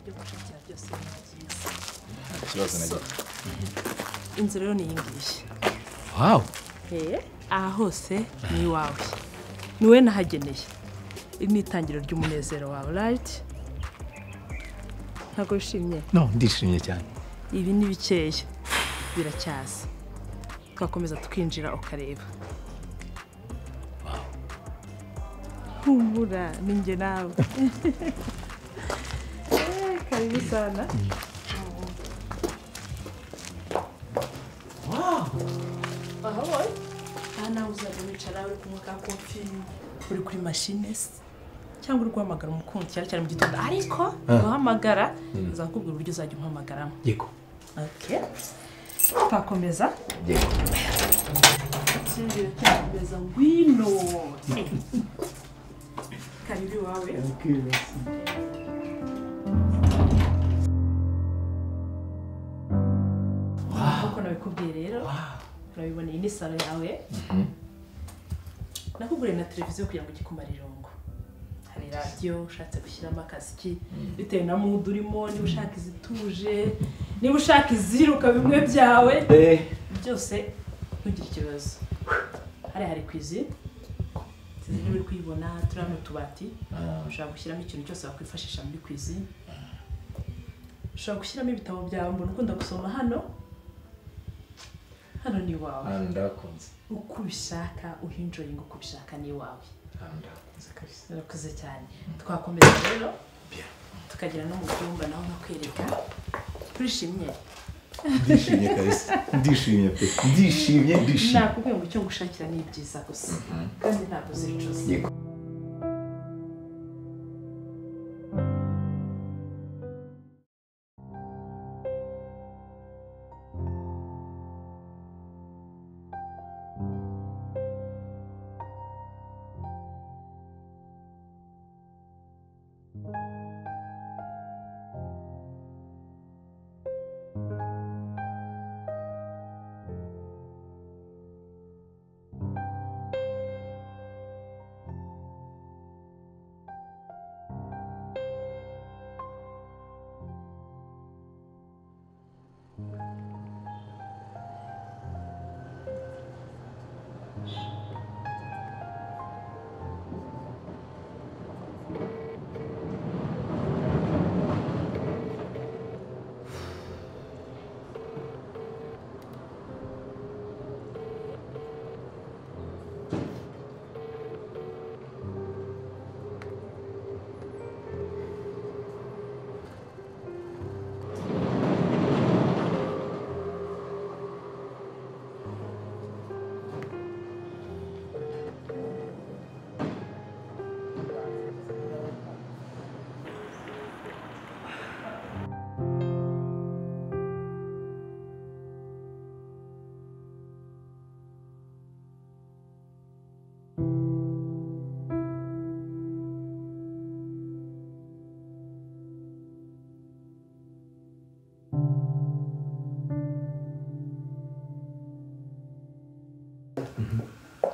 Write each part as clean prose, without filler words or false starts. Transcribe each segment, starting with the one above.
Ibyo gushakira byose ni byiza. Ikibazo na gito. Inzu rero ni iyi ngiyi. Wow. Aha hose ni iwawe. Ni wowe nahageneye. Iri ni itangiriro ry'umunezero wawe, right? Ntabwo wishimye? No, ndishimye cyane. Ibi ni bikeya. Biracyaza. Twakomeza tukinjira ukareba. Wow. Humura, ni njye nawe. Karibu sana. Wow. Ahoy. Aha nawe uzajya wicara uri kunywa ka kofi, uri kuri machine cyangwa uri guhamagara umukunzi cyane cyane mu gitondo, ariko guhamagara nzakubwira uburyo uzajya umuhamagaramo. Yego. Okay. Twakomeza. Yego. Twakomeza ngwino. Karibu iwawe. Okay, merci. Uko nabikubwiye rero, urabibona iyi ni salo yawe. Nakuguriye na televiziyo kugira ngo ujye kumara irungu. Hari radiyo ushatse gushyiramo akaziki bitewe na mood urimo, niba ushaka izituje, niba ushaka iziruka bimwe byawe byose ntugire ikibazo. Hariya hari cuisine, sinzi niba uri kuyibona, turi hano utubati, ushobora gushyiramo ikintu cyose wakwifashisha muri cuisine. Ushobora gushyiramo ibitabo byawe, mbona ukunda gusoma hano. Hano ni iwawe. Ndakunze. Uko ubishaka, uhinjoyinga uko ubishaka ni iwawe. Ndakunze kabisa. Urakoze cyane. Twakomeza rero. Tukagera no mu byumba naho nkakwereka. Turishimye. Ndishimye kabisa. Ndishimye pe. Ndishimye, ndishimye. Nakubwiye ngo icyo ngushakira ni ibyiza gusa. Kandi ntabwo uzicuza. Yego.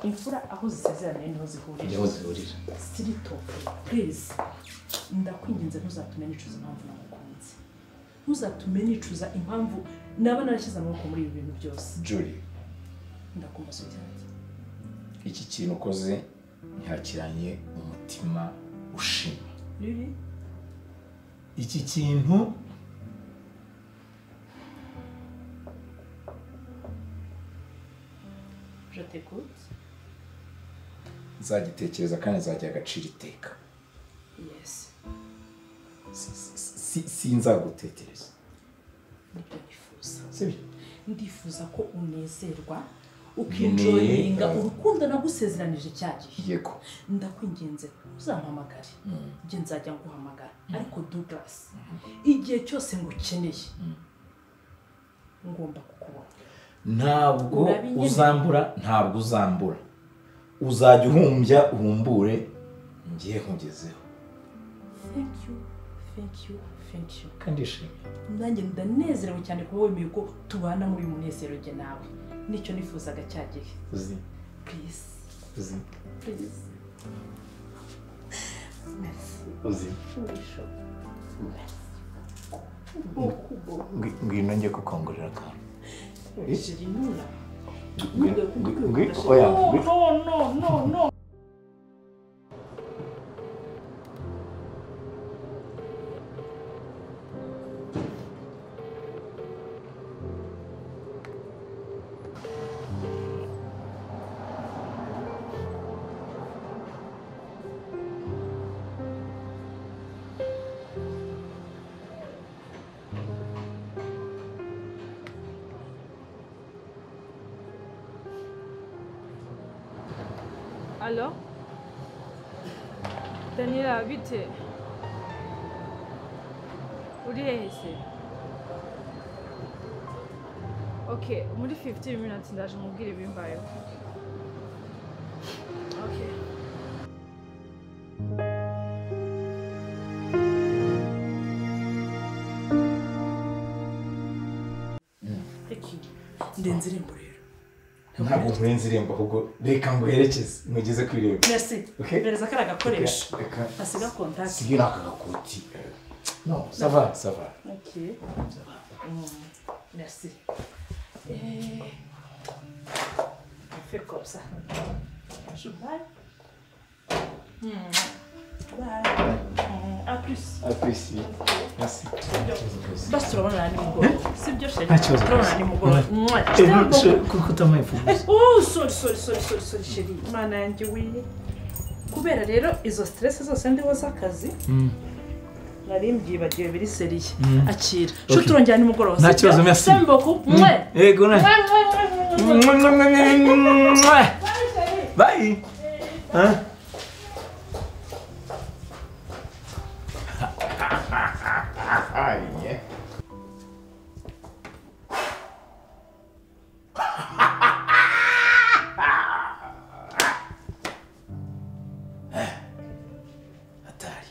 Imfura aho zisezeraniye niho zihurira. Niho zihurira. Siritopu, please. Ndakwinginze ntuzatume nicuza impamvu nagukunze. Ntuzatume nicuza impamvu naba narashyize amaboko muri ibi bintu byose. Julie. Ndakumva so cyane. Iki kintu ukoze ntihakiranye umutima ushima. Really? Iki kintu Je t'écoute. Nzagitekereza kandi nzagiha agaciro iteka. Yes. Sinzagutekereza. Nibyo nifuza. Sibyo? Ndifuza ko unezerwa, ukinjoyinga urukundo nagusezeranije cya gihe. Yego. Ndakwinginze uzampamagare. Njye nzajya nguhamagara. Ariko Douglas, igihe cyose ngukeneye, ngomba kukubona. Ntabwo uzambura, ntabwo uzambura. Uzajya uhumbya uhumbure ngiye nkugezeho. Thank you, thank you, thank you. Kandi ndishimye. Nanjye ndanezerewe cyane kuba wemeye ko tubana muri uyu munezero jye nawe. Nicyo nifuzaga cya gihe. Uzi. Please. Uzi. Please. Merci. Uzi. Merci. Ngwino njye kukongorera akantu. Chérie, nuna. Oya. No, no, no, no. Allo? Daniela, bite? Uri hehe se? Okay, muri 15 minutes ndaje mubwire ibimbayeho. Okay. Eki, ndenze irembo rero. Ntabwo nkurenze irembo ahubwo reka nguherekeze mugeze ku irembo. Merci. Bereza kari agakoresho. Asiga contact. Siga n'aka gakoti. No, ça va, ça va. Ok. Merci. On fait comme ça. Je bye. Bye. À plus. À plus. Merci. Basi turabonana nimugoroba. Sibyo chérie? Nta kibazo. Turabonana nimugoroba. Kuko utamaye imfunguzo. Oh, sorry, sorry, sorry, sorry, sorry, chérie. Imana yanjye we. Kubera rero izo stress zose ndiho z'akazi. Nari mbyibagiwe biri seriye. Akira. Shu turongera nimugoroba. Nta kibazo, merci. Merci beaucoup. Yego na. Bye. Hein? Yeah. Hatari.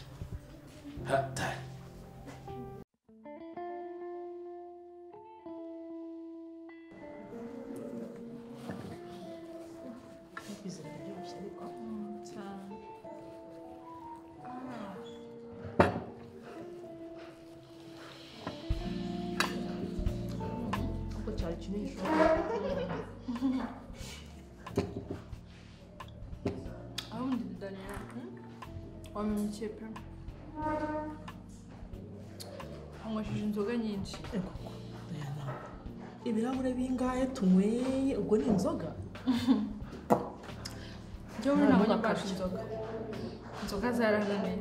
Hatari. Ahundi Daniela, wampemukiye pe. Wanywesheje inzoga nyinshi. Ibirahure bingahe tunyweye ubwo ni inzoga? Njyewe ntabwo mbasha inzoga. Inzoga zarananiye.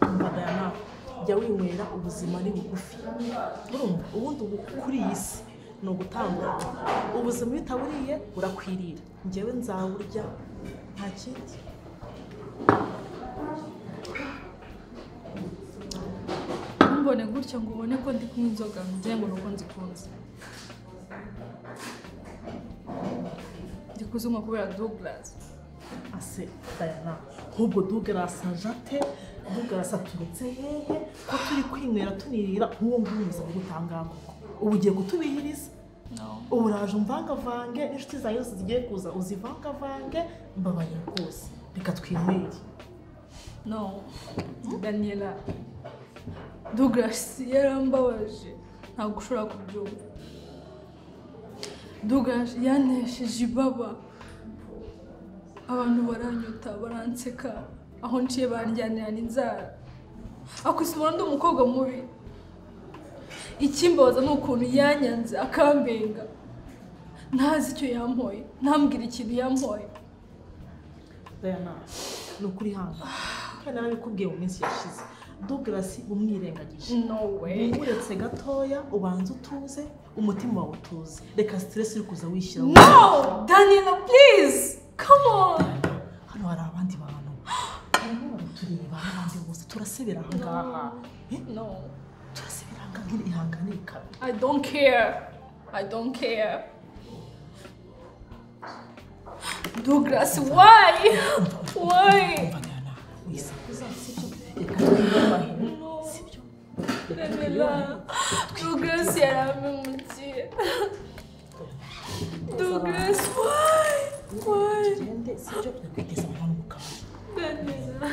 Umva Diana, jya winywera ubuzima ni bugufi. Urumva ubundi kuri iyi si ni ugutanga. Ubuzima iyo utaburiye burakwirira. Njyewe nzaburya nta kindi. Ntumbone gutya ngo ubone ko ndi kunywa inzoga, ngira ngo ni uko nzikunze. Ndi kuzinywa kubera Douglas. Ase Diana, nk'ubwo Douglas aje ate? Douglas aturutse hehe? Ko turi kwinywera tunirira nk'uwo nguwo ubuzima butanga koko. Ubu ugiye kutubihiriza? Ubu uraje umvangavange n'inshuti zawe zose zigiye kuza uzivangavange, mbabarira rwose. Reka twinywere. No, Daniela, Douglas yarambabaje. Ntabwo ushobora kubyumva. Douglas yanesheje ibaba. Abantu baranyota, baranseka. Aho nciye banjyanirana inzara. Akwise ubona ndi umukobwa mubi. Ikimbabaza ni ukuntu yanyanze akambenga. Ntazi icyo yampoye, ntambwira ikintu yampoye. Diana, ni ukuri hano. Kandi narabikubwiye mu minsi yashize. Douglas umwirengagije. No way. Uretse gatoya ubanza utuze, umutima wawe utuze. Reka stress iri kuza wishyira. No, Daniela, please. Come on. Hano hari abandi bantu. Barimo baratureba n'abandi bose turasebera aha ngaha. No. Turasebera aha ngaha ihangane bikabe. I don't care. I don't care. Douglas, why? Why? Daniela, Douglas yarampemukiye. Douglas, why? Why? Daniela.